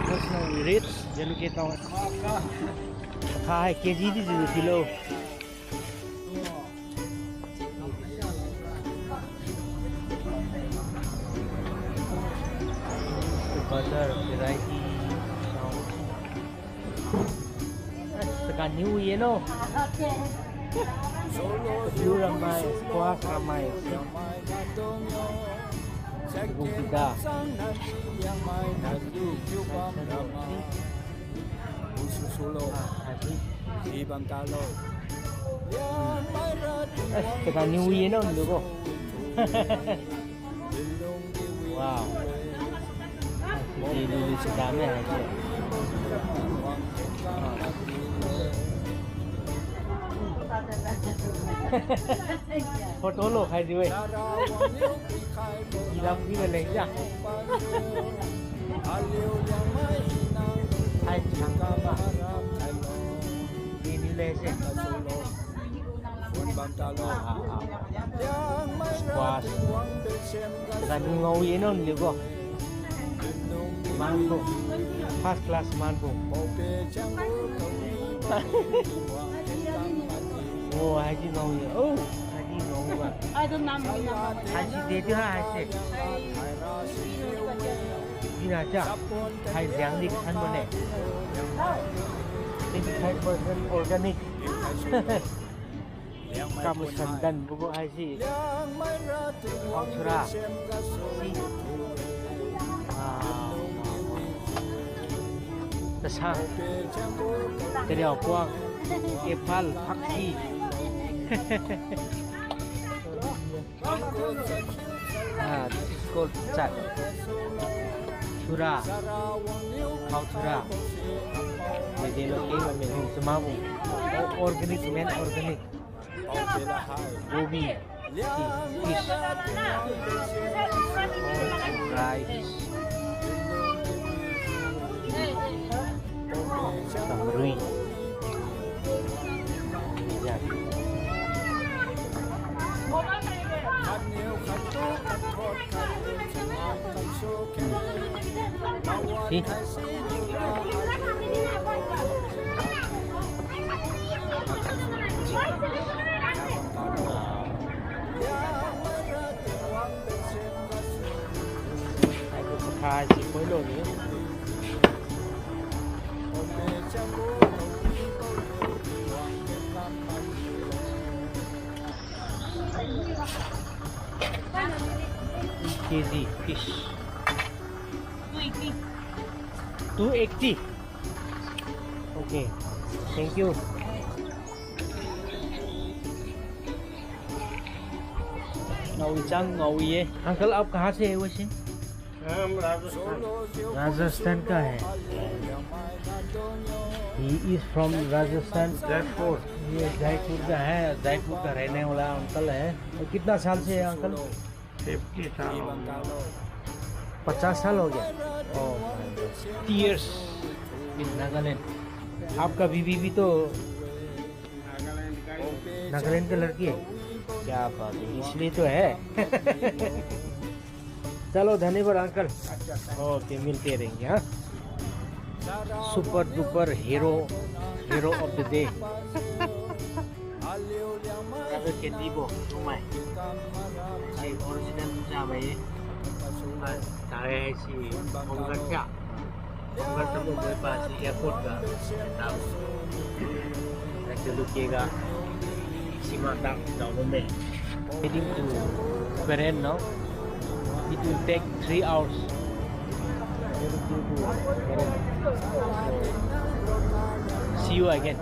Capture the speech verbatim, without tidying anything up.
Just now we reach Jalukie town. Kha hai K G di jiu kilo. Butter variety. As, kaniu ye no. Yu ramai, squash ramai. Gupita. Ah, hai. Eh, kaniu ye no, ndu ko. Wow. Di, di, di, sedap eh, hai. Photo lo khai di we. Ilam di le ja. Hai, chang ma. Di, di le se. Ah, ah. Squash. Kaniu ngao ye no, ndu ko. Manbo. First class manbo. Oh, haidi ngao ye. Oh, haidi ngao ba. Haisi de di ha, haise. Ina cha. Hai jiang di khan bo ne. Twenty-five percent organic. Kam sandan bubu haisi. Khao thura. Si. Ah. Tasang. Kariao kuang. Apple, phakhi. Ah, this is called chat. Thura. Khao thura. Dede lo keng lo me hum sema bo. O-, organic, man, organic. Gobi. Fish. Rice. Tamarind. Ya. Si. Hai ko sakhai si khoilo ni. K G fish. Two eighty. Okay. Thank you. Ngaowi chang, ngaowi ye. Uncle, aap kahan se hai waise? हम राजस्थान। राजस्थान का है। He is from Rajasthan. Jaipur. ये जयपुर का है, जयपुर का रहने वाला uncle है। और कितना साल से है uncle? फिफ्टी साल हो गया। पचास साल हो गया? Oh, fifty years in Nagaland। आपका बीवी भी तो नागालैंड का ही। नागालैंड की लड़की है? क्या बात है, इसलिए तो है। चलो, धन्यवाद uncle। अच्छा, thank you। Okay, मिलते रहेंगे, हाँ। Super duper hero, hero of the day। Brother Ketibo, Chungmai. Si original Chungmai. Hai, tare hai si Bumgad kya? Bumgad tabo boi pa si airport ga. Tao. Hai si lukega. Sima tak jao me. Heading to Peren now. It will take three hours. See you again.